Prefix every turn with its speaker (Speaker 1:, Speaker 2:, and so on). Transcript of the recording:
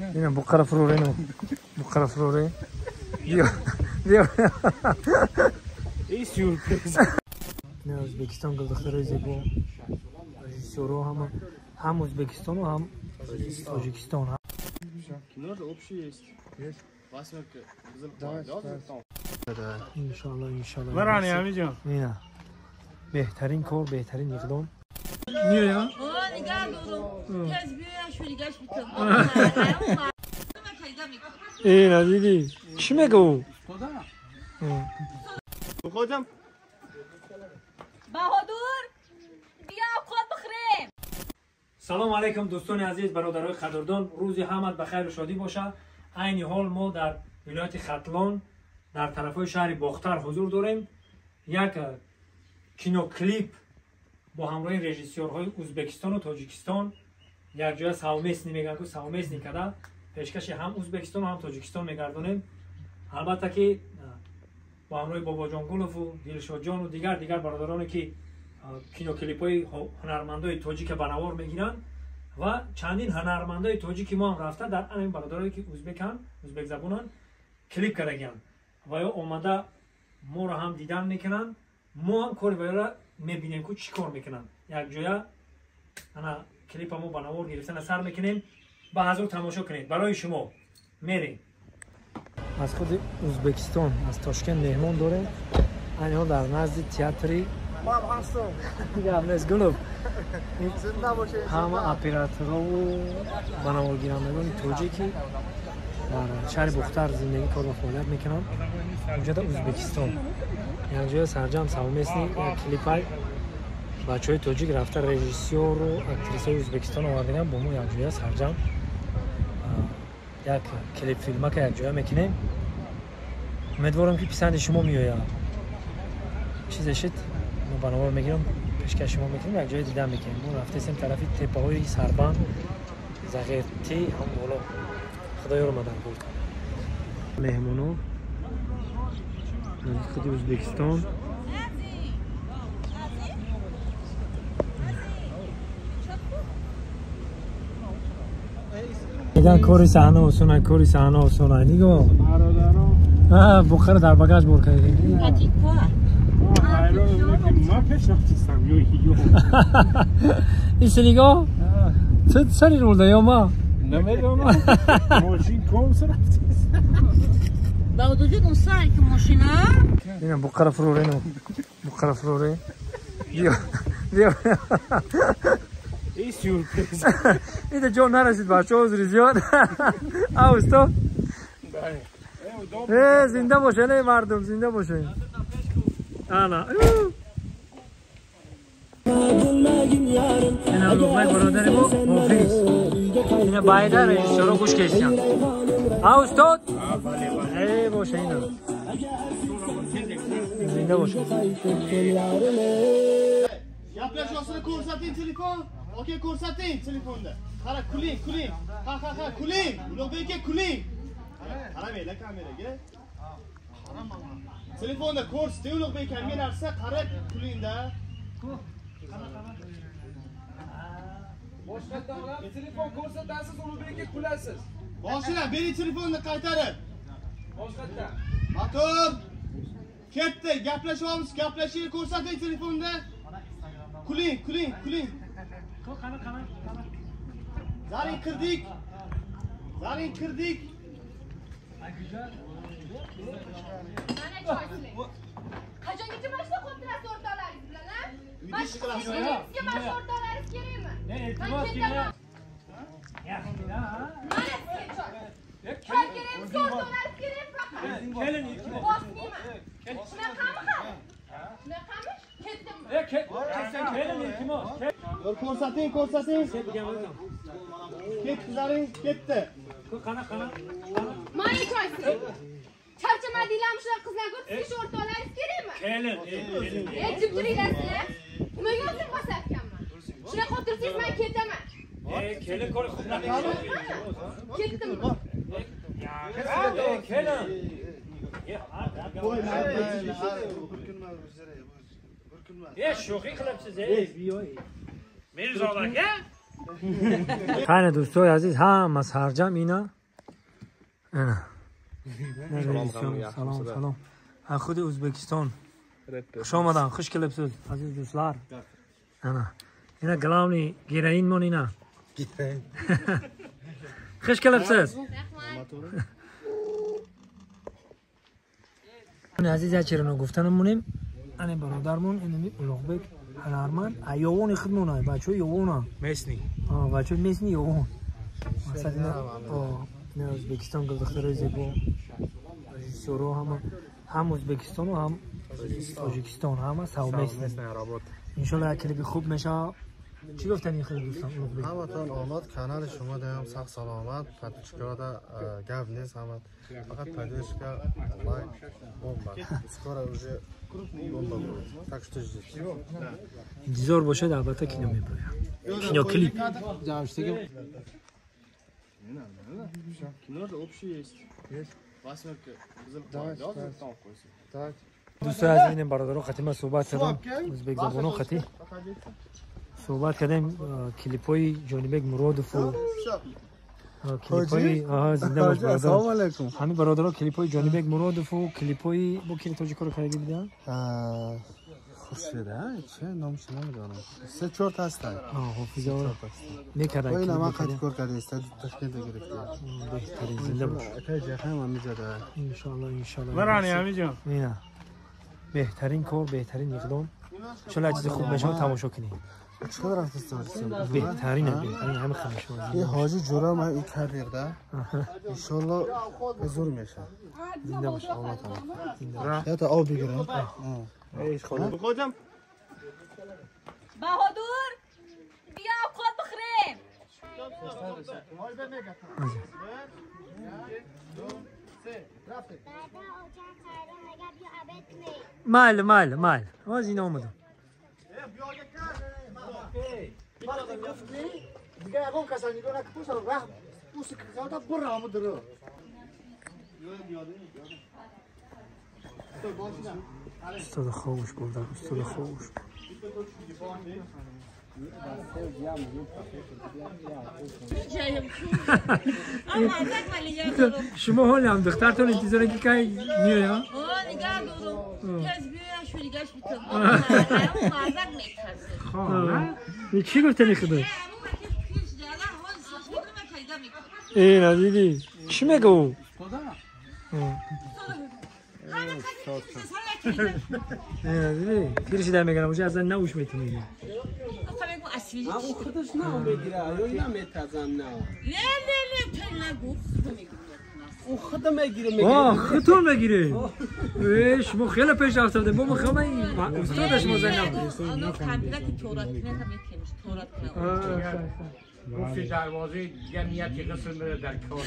Speaker 1: Ина буқара фурӯре, буқара фурӯре. Биё, биё.
Speaker 2: Ин сюрприз.
Speaker 1: Ина Ӯзбекистон гулдухтарои зебо. Режиссёрҳо ҳама ҳам Ӯзбекистону ҳам Тоҷикистон.
Speaker 3: Кино же общий есть.
Speaker 1: Есть.
Speaker 3: Восьмерка.
Speaker 1: Давай. Иншалло, иншалло.
Speaker 2: Барани ҳамиҷон.
Speaker 1: Ина. Беҳтарин кор, беҳтарин иқдом. Миёя?
Speaker 4: Нигоҳ дорум. Тез биёя, шӯригаш битам.
Speaker 1: Ина дидӣ? Чӣ мегӯ?
Speaker 3: Выходим.
Speaker 4: Баҳодур, бия овқот бихӯрем.
Speaker 1: Салом алейкум, дӯстони азиз, бародарои қадрдон. Рӯзи ҳамат ба хайру шодӣ боша. Айни ҳол мо дар вилояти Хатлон, дар тарафҳои шаҳри Бохтар ҳузур дорем. Як киноклип бо ҳамроҳи режиссёрҳои Ӯзбекистону Тоҷикистон якҷоя совместный мегӯянд ку, совместный карда пешкаши ҳам Ӯзбекистону ҳам Тоҷикистон мегардонем. Албатта ки бо ҳамроҳи Бобоҷонгулову Дилшодҷону дигар бародароне ки киноклипҳои ҳунармандои тоҷика ба навор мегиранд ва чандин ҳунармандои тоҷики мо ҳам рафта дар ҳамин бародарое ки ӯзбеканд, ӯзбекзабонанд, клип кардагианд ва ё омада моро ҳам дидан мекунанд, мо ҳам кори ваёра мебинем ку чӣ кор мекунанд. Якҷоя ана клипа мо ба навор гирифтана сар мекунем. Ба ҳазур тамошо кунед. Барои шумо мерем. Аз худи Ӯзбекистон, аз Тошкент меҳмон дорем. Айни ҳол дар назди театри
Speaker 5: Ман ҳастам.
Speaker 1: Гап нест, Гулов.
Speaker 5: Зинда бошед.
Speaker 1: Ҳама операторову ба наворгирандагони тоҷики дар шаҳри Бохтар зиндагӣ, кор ва фаъолият мекунанд. Унҷода Ӯзбекистон. Якҷоя сарҷам совместный клипай бачаҳои тоҷик рафта режиссёру актрисаи Ӯзбекистон овардаган, бо мо якҷоя сарҷам як клип филмака якҷоя мекунем. Умедворам ки писанди шумо меояд. Чизе шид мо ба навор мегирам, пешкаш шумо мекунем, якҷоя дидан мекунем. Мо рафтесем тарафи теппаҳои Сарбанд, Зағиртӣ ҳам боло. Худо ёр омадан буд. Меҳмоно аз худи Ӯзбекистон. Меган кори саҳна осона, кори саҳна осона. Нигоҳ. Буқара дар багаж бор кардем. Иси нигоҳ. Сари рулда ё ма?
Speaker 2: Намедонам. Мошин ком рафтист.
Speaker 4: Баҳодурҷон, он сар ки мошина?
Speaker 1: Ина буқара фурӯре, буқара фурӯре. Биё, биё.
Speaker 2: Ин сюрприз.
Speaker 1: Ида ҷо нарасид, бачаҳо, узри зиёд. А устод? Э, зинда бошед, эй мардум, зинда бошед. Ана. Ина Улуғбек бародари мо Ҳофиз. Ина байда режиссёро гӯш кешиям. А устод? Э, боша ина. Зинда бошед.
Speaker 3: Gaplashosini ko'rsating telefon. Aka, ko'rsating telefonda. Qara, kuling, kuling. Ha ha ha, kuling. Ulug'bek aka, kuling. Qaramanglar kameraga. Telefonda ko'rsating Ulug'bek akamga narsa, qarab kulingda.
Speaker 5: Boshqatdan olamiz, telefon ko'rsatasiz, Ulug'bek aka kulasiz.
Speaker 3: Boshini bering telefonni qaytarib.
Speaker 5: Boshqatdan.
Speaker 3: Motor ketdi, gaplashyapmiz, gaplashing, ko'rsating telefonda. Kuling, kuling, kuling.
Speaker 1: Qani, qani, qani.
Speaker 3: Zarin kirdik. Zarin kirdik.
Speaker 4: Mana choysiz. Qachongacha mana shunaqa qilib turasiz o'rtoqlaringiz bilan, a?
Speaker 3: Uyda ish qilasiz.
Speaker 4: Sizga mana shu o'rtoqlaringiz kerakmi?
Speaker 1: Iltimos,
Speaker 4: ketaman. Mana sizga choy. Choy kerakmi, sizga o'rtoqlaringiz kerakmi faqat?
Speaker 1: Kelin, iltimos.
Speaker 4: Bosmayman. Shunaqami hali? Shunaqami? Ketdimmi?
Speaker 1: Kelin, iltimos.
Speaker 3: Ko'rsating, ko'rsating. Ketdi Zarin, ketdi.
Speaker 1: Qani, qani.
Speaker 4: Mana choysiz. Charchamadinglarmi shunaqa qizlarni ko'rib? Sizga shu o'rtoqlaringiz kerakmi?
Speaker 1: Kelin, kelin.
Speaker 4: E, jim turinglar sizlar. Nimaga o'zim bosayotganman? Shunaqa o'tirsangiz men ketaman.
Speaker 1: Kelin ko'ri
Speaker 4: Ketdimmi?
Speaker 1: Kelin.
Speaker 5: Bir kun emas.
Speaker 1: E, şo'xi qilibsiz, ey.
Speaker 2: Mirzo aka.
Speaker 1: Қайна дӯстои азиз, ҳама сарҷам ина. Ина. Салом, салом. Аз худи Ӯзбекистон. Хуш омадан, хуш келибсиз, азиз дӯстлар. Ана. Ина главный героин мон ина. Хуш келибсиз. Азиз, як чиро гуфта намонем. Ане бародармон, инами Улуғбек ҳунарманд, ёвони худмон, бачаҳои ёвона.
Speaker 2: Местный.
Speaker 1: Бачаҳои местный ёвон. Мақсад ина, ина Ӯзбекистон гулдухтарои зебо. Режиссёрҳо ҳама ҳам Ӯзбекистону ҳам Тоҷикистон ҳама совместный
Speaker 2: работа.
Speaker 1: Иншоалло як клипи хуб мешавад. Чӣ гуфтани худ дӯстон Улуғбек?
Speaker 5: Ҳаматон омад, канали шумо даям сахт саломат, подписчикода гап нест, ҳама фақат поддержка, лайк, бомба. Скоро уже бомба будет. Так что ждите.
Speaker 1: Интизор бошед, албатта кино мебояд. Киноклип.
Speaker 3: Кино же общий есть. Есть. Восьмерка.
Speaker 5: Давайте.
Speaker 1: Дӯстои азиз, инем бародаро хатима суҳбат кардам, ӯзбекзабоно хати суҳбат кардем, клипҳои Ҷонибек Муродову клипҳои зинда бош бародар.
Speaker 5: Ассалому алайкум.
Speaker 1: Ҳамин бародаро клипҳои Ҷонибек Муродову клипҳои бо кили тоҷикоро кардаги буданд?
Speaker 5: Хуршеда, че номаш намедонам. Се чорта ҳастанд.
Speaker 1: Ҳофиза мекарданд.
Speaker 5: Ой, ман қад кор карда, Ташкент гирифта.
Speaker 1: Беҳтарин, зинда бош.
Speaker 5: Акай ҷаҳам ҳамиҷода.
Speaker 1: Иншоалло, иншоалло.
Speaker 2: Барани ҳамиҷон.
Speaker 1: Ина. Беҳтарин кор, беҳтарин иқдом. Иншоалло як чизи хуб мешавад, тамошо кунед.
Speaker 5: Чӣ қадар рафтаст?
Speaker 1: Беҳтарин, беҳтарин, ҳама хуб мешавад.
Speaker 5: Ин ҳоҷи ҷура ман ин кардерда. Иншоалло зур мешавад.
Speaker 1: Зинда бош.
Speaker 5: Ята об бигирам.
Speaker 3: Выходим.
Speaker 4: Баҳодур, биё овқот бихӯрем.
Speaker 1: Майли, майли, майли. Ҳоз ина омадам.
Speaker 5: Дигар ягон каса нигоҳ накун, раҳ уси калда бур ҳаму дуру.
Speaker 1: Устода хобуш бурда, устода хобуш. Шумо ҳоли ҳам духтартон интизоре ки кай меояд? Чӣ гуфтани худо? Ина дидӣ? Чӣ мега ӯ? Ина дидӣ? Пиршида меганам, уже азан науш метунӣ.
Speaker 6: Худаш нав мегира, ё ина метазан нав.
Speaker 4: Не, не, не, то нагу, худо мегира.
Speaker 6: Ӯ худо мегира,
Speaker 1: мегира. Худтон мегире. Э, шумо хеле пеш рафта будем. Мо мехоҳем устода шумо зан набуд.
Speaker 4: Оно компютер ки торат кунад, ҳам метемиш торат кунад.
Speaker 2: گفتی دروازه دیگه نیتی قسم بره در کار.